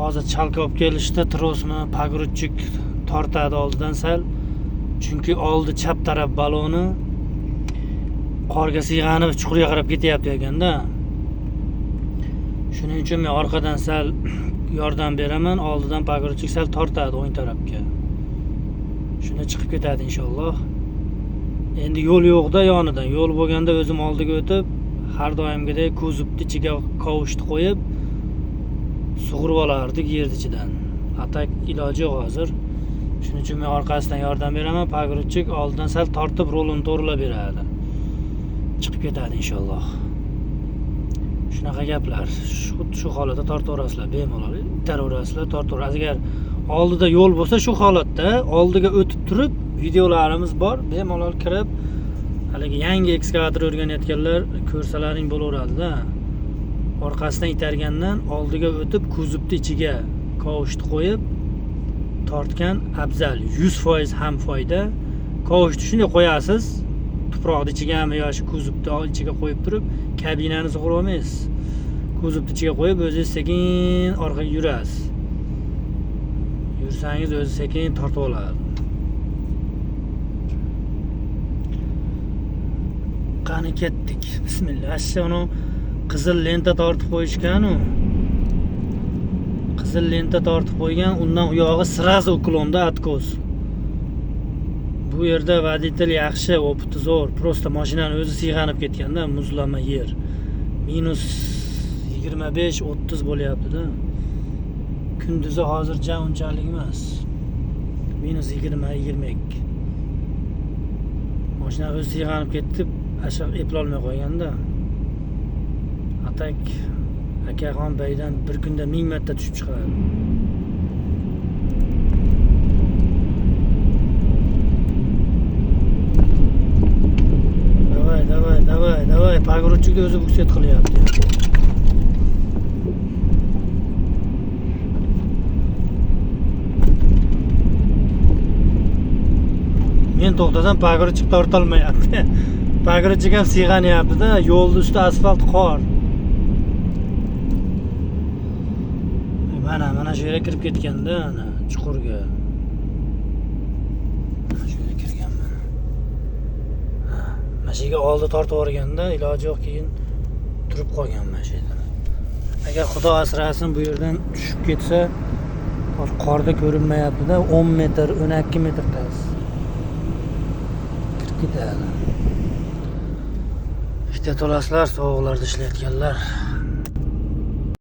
Hozir chalka olib kelishdi, trosni pogruzchik tortadi oldidan sal. Chunki oldi chap taraf baloni qorga siyg'anib chuqurga qarab ketyapti ekanda. Shuning uchun men orqadan sal yordam beraman, oldidan pogruzchik sal tortadi o'ng tarafga. Shunda chiqib ketadi inshaalloh. Endi yo'l yo'qda yonidan. Yo'l bo'lganda o'zim oldiga o'tib, har doimgidek kuzovni ichiga kovushni qo'yib sug'urib olardik yerni ichidan. Atak iloji yo'q hozir. Shuning uchun men orqasidan yordam beraman, pogruzchik oldidan sal tortib rolini to'g'rilab beradi. Chiqib ketadi inshaalloh. Shunaqa gaplar. Shu holatda tortaverasizlar, bemalol itaraverasizlar, tortaverasizlar. Agar oldida yo'l bo'lsa shu holatda oldiga o'tib turib videolarimiz bor, bemalol kirib haligi yangi ekskavator o'rganayotganlar ko'rsalaring bo'laveradida. Orqasidan itargandan oldiga o'tib kuzovni ichiga kovushni qo'yib tortgan afzal, 100% ham foyda. Kovushni shunday qo'yasiz, tuproqni ichigami yo shu kuzovni ichiga qo'yib turib, kabinani sug'urib olmaysiz. Kuzovni ichiga qo'yib o'zingiz sekin orqaga yurasiz. Yursangiz o'zi sekin tortib oladi. Qani ketdik. Bismillah. Uni qizil lenta tortib qo'yishgan u. Qizil lenta tortib qo'ygan, undan u yog'i sразу uklonda откос. Bu yerda voditel yaxshi, opiti zo'r. Prosta mashinani o'zi siyg'anib ketganda muzlama yer. Minus 25-30 bo'lyapti-da. Kunduzi hozir ja unchalik emas. Minus 20-22. Mashina o'zi siyg'anib ketdi, asha eplolmay qo'yganda. Atak akaxon baydan bir kunda 1000 marta tushib chiqadi. Davay, davay, davay, davay. Pogruzchikni o'zi bukset qilyapti. Men to'xtasam pogruzchik tortolmayapti. Pogruzchik ham siyg'anyapti-da, yo'lning usti asfalt qor. Mana shu yerga kirib ketganda, ana chuqurga. Mana shu yerga kirganman. Ha, mana shu yerga oldi tortib yuborganda iloji yo'q, keyin turib qolgan mana shu yerda. Agar Xudo asrasin bu yerdan tushib ketsa, hozir qorda ko'rinmayapti-da, 10 metr, 12 metr past. Kirib ketadi. Ehtiyot olasizlar, sovuqlarda ishlayotganlar.